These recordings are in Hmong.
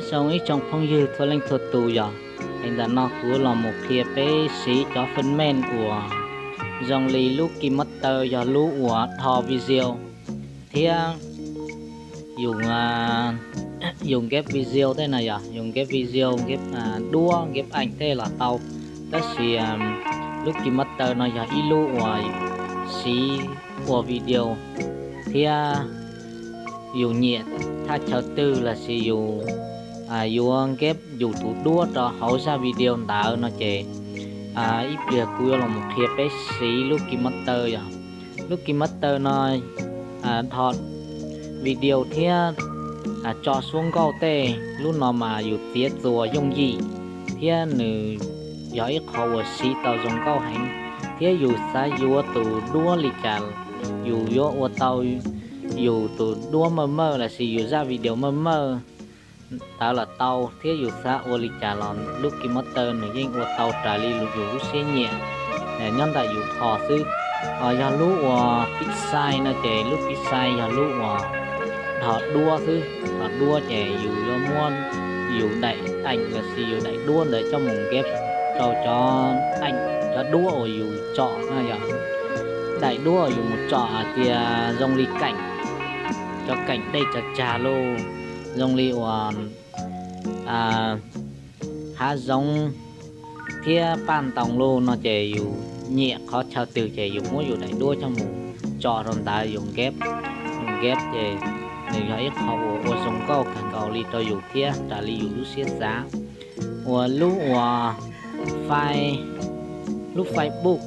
Zoo ib tsoom phooj ywg txhua leej txhua tus yog, es ntawm no kuv los mus qhia peb siv cov feem mem uas zoo li lub KineMaster yog lub uas dhos video thiab yus, yus nkeb video tej no yog yus nkeb video, nkeb duab, nkeb eem tej los tau. Tab sis lub KineMaster no yog ib lub uas siv ua video thiab yus nyiam thaj chaw twg los sis yus yuav nkeb yus tus duab rau hauv zaj video ntawd no ces ib pliag kuv yuav los qhia peb siv lub KineMaster yog. Lub KineMaster no dhos video thiab tso suab nkauj tej, lub no mas yus txiav txuas yooj yim thiab nws yog ib qho uas siv tau zoo nkauj heev, thiab yus xav yuav tus duab li cas, yus yuav ua tau yus tus duab maj maj los sis yus zaj video maj maj ntawd los tau, thiab yus xav ua li cas los lub KineMaster nws yeej ua tau raws li yus lub siab nyiam nyob ntawm yus dhos xwb. Yog lub uas PicSight no ces lub PicSight yog lub uas dhos duab xwb. Dhos duab ces yus yuav muab yus daim eem los sis yus daim duab ntawd coj mus nkeb rau cov eem, cov duab uas yus tsom no yog daim duab uas yus mus tsom hais tias zoo li keem, cov keem dej tsawv tsag lauj, zoo li uas hav zoov thiab paj ntoos lauj no ces yus nyiam qhov chaw twg ces yus muab yus daim duab coj mus tso rau ntawd yus nkeb. Yus nkeb ces nws yog ib qho uas ua zoo nkauj kawg nkaus li rau yus thiab raws li yus lub siab xav. Uas lub uas fai, lub Facebook,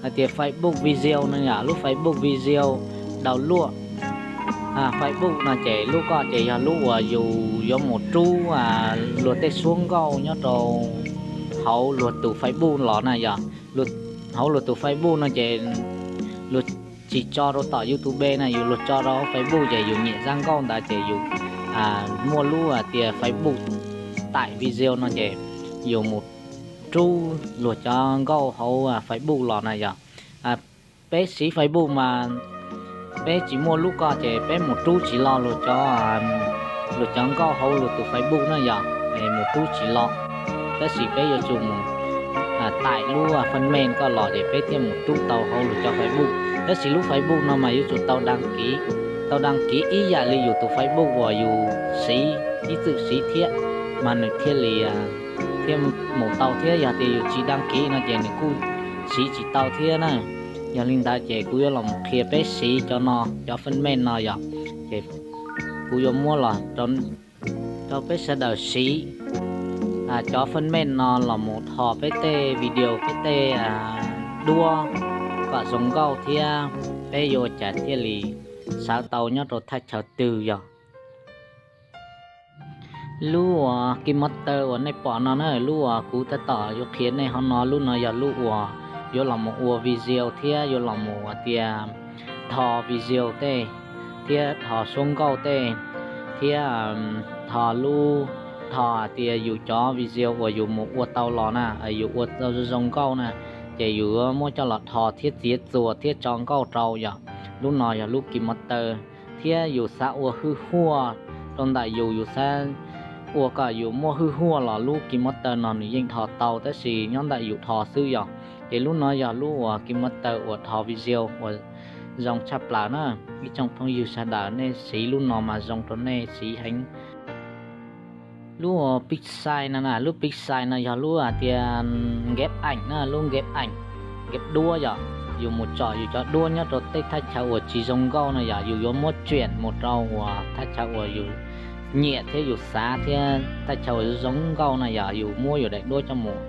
hais tias Facebook video no yom, lub Facebook video download. Facebook no ces lub ko ces yog lub uas yus yuav mus rub luag tej suab nkauj nyob rau hauv luag tus Facebook los na yom. Hauv luag tus Facebook no ces luag tsis tso rau tom YouTube na, yus luag tso rau Facebook ces yus nyiam zaj nkauj ntawd ces yus muaj lub hais tias Facebook taim video no ces yus mus rub luag cov nkauj hauv Facebook los na yom. Peb siv Facebook mas peb tsis muaj lub ko ces peb mus rub tsis los luag cov, luag cov nkauj hauv luag tus Facebook na yom, mus rub tsis los. Tab sis peb yuav tsum mus taim lub faj mej ko los ces peb thiaj mus rub tau hauv luag cov Facebook. Tab sis lub Facebook no mas yuav tsum tau đăng ký, tau đăng ký ib yam li yus tus Facebook uas yus siv ib txwm siv thiab, mas nws thiaj li thiaj mus tau thiab. Yog tias yus tsis đăng ký no ces nws kuj siv tsis tau thiab na. Yog li ntawd ces kuv yuav los qhia peb siv cov no, cov faj mej no yom. Ces kuv yuav muab los rau peb sawv daws siv cov faj mej no los mus dhos peb tej video, peb tej duab kom zoo nkauj thiab peb yuav ua cas thiaj li sawv tau nyob rau thaj chaw twg yog. Lub uas KineMaster uas nej pom no na, lub uas kuv tab tom yuav qhia nej hov no, lub no yog lub uas yuav los mus ua video thiab yuav los mus hais tias dhos video tej, thiab dhos suab nkauj tej, thiab dhos lub, dhos hais tias yus cov video uas yus mus ua tau los na, yus ua tau zoo zoo nkauj na, ces yus yuav muab coj los dhos thiab txiav txuas thiab tso nkauj rau yom. Lub no yog lub KineMaster, thiab yus xav ua hwj huaj rau ntawm yus, yus xav ua kom yus muaj hwj huaj los lub KineMaster no nws yeej dhos tau, tab sis nyob ntawm yus dhos xwb yom. Ces lub no yog lub uas KineMaster uas dhos video uas zoo tshaj plaws na. Ib tsoom phooj ywg sawv daws nej siv lub no mas zoo rau nej siv heev. Lub uas PicSight no na, lub PicSight no yog lub hais tias nkeb eem na, lub nkeb eem, nkeb duab yom. Yus mus tsom yus cov duab nyob rau tej thaj chaw uas tsis zoo nkauj no yom, yus yuav muab tsuam mus rau uas thaj chaw uas yus nyiam thiab yus xav thiab thaj chaw uas zoo nkauj no yom, yus muab yus daim duab coj mus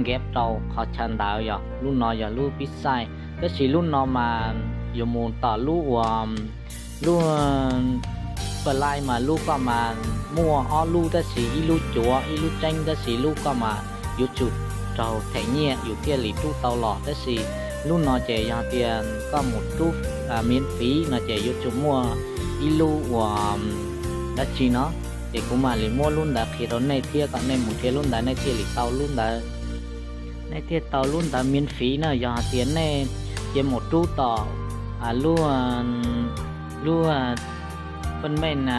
nkeb rau qhov chaw ntawd yom. Lub no yog lub PicSight, tab sis lub no mas yus mus tom lub uas lub Play mas lub ko mas muaj ob lub, tab sis ib lub cuav ib lub tseeb, tab sis lub ko mas yuav tsum raug them nyiaj yus thiaj li rub tau los, tab sis lub no ces yog tias koj mus rub miễn phí no ces yuav tsum muaj ib lub uas dab tsi no, ces kuv mam li muab lub ntawd qhia rau nej thiab kom nej mus qhia lub ntawd nej thiaj li tau lub ntawd, nej thiaj tau lub ntawd miễn phí na. Yog hais tias nej cia mus rub tom lub, lub faj mej na,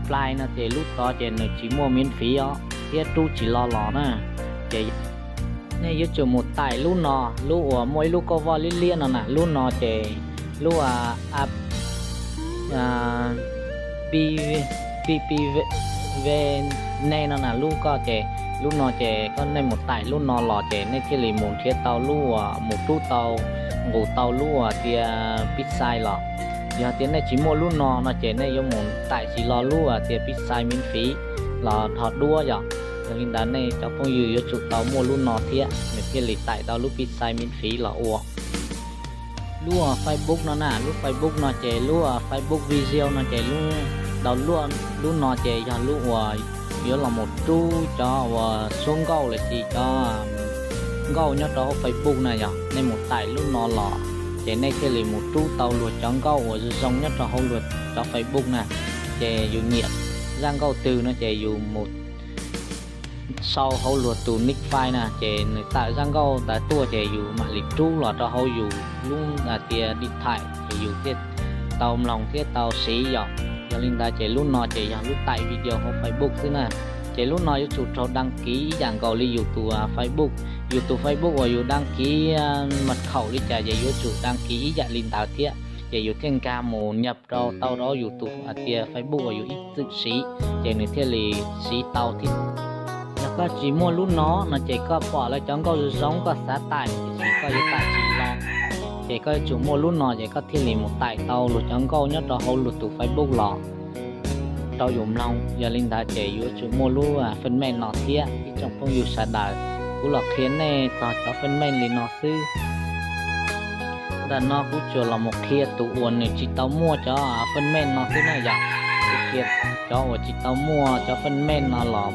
File no ces lub tod ces nws tsis muaj miễn phí os thiab rub tsis lo los na. Ces nej yuav tsum mus taim lub no, lub uas muaj ib lub kauj voj liab liab no na, lub no ces lub a, a, pi, pi, pi, ve, ne no na, lub ko ces lub no ces koj nej mus taim lub no los ces nej thiaj li mus nrhiav tau lub uas mus rub tau, nqus tau lub uas tias pib xais los. Yog tias nej tsis muaj lub no no ces nej yuav mus taim tsis lo lub uas tias pib xais miễn phí los dhos duab yom. Yog li ntawd nej cov phooj ywg yuav tsum tau muaj lub no thiab nws thiaj li taim tau lub pib xais miễn phí los ua. Lub uas Facebook no na, lub Facebook no ces lub uas Facebook video no ces lub, tau lub, lub no ces yog lub uas yuav los mus rub cov uas suab nkauj los sis cov nkauj nyob rau hauv Facebook na yom. Nej mus taim lub no los ces nej thiaj li mus rub tau luag cov nkauj uas zoo zoo nyob rau hauv luag cov Facebook na. Ces yus nyiam zaj nkauj twg no ces yus mus sau hauv luag tus nick file na ces nws tawm zaj nkauj ntawd tuaj ces yus mam li rub los rau hauv yus lub tias di thaim ces yus thiaj tau mloog thiab tau siv yom. Yog li ntawd ces lub no ces yog lub taim video hauv Facebook xwb na. Ces lub no yuav tsum raug đăng ký ib yam nkaus li yus tus Facebook. Yus tus Facebook uas yus đăng ký mật khẩu li cas ces yuav tsum đăng ký ib yam li ntawd thiab ces yus thiaj nkag mus nhập rau tau rau yus tus hais tias Facebook uas yus ib txwm siv ces nws thiaj li siv tau thiab. Yog koj tsis muaj lub no no ces koj pom lawv cov nkauj zoo zoo koj xav taim tiam sis koj yuav taim tsis los, ces koj yuav tsum muaj lub no ces koj thiaj li mus taim tau luag cov nkauj nyob rau hauv luag tus Facebook los rau yus mloog. Yog li ntawd ces yuav tsum muaj lub phần mềm no thiab ib tsoom phooj ywg sawv daws. Kuv los qhia nej txog cov phần mềm li no xwb. Ntawm no kuv tsuas los mus qhia tus uas nws tsis tau muaj cov phần mềm no xwb na yom. Kuv qhia cov uas tsis tau muaj cov phần mềm no los,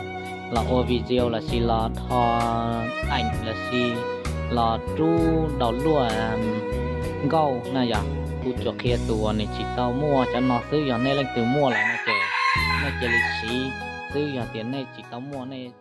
los ua video los sis los dhos ảnh los sis los rub download nkauj na yom. Kuv tsuas qhia tus uas nws tsis tau muaj cov no xwb, yog nej leej twg muaj lawm no ces nej cia li siv xwb, yog tias nej tsis tau muaj nej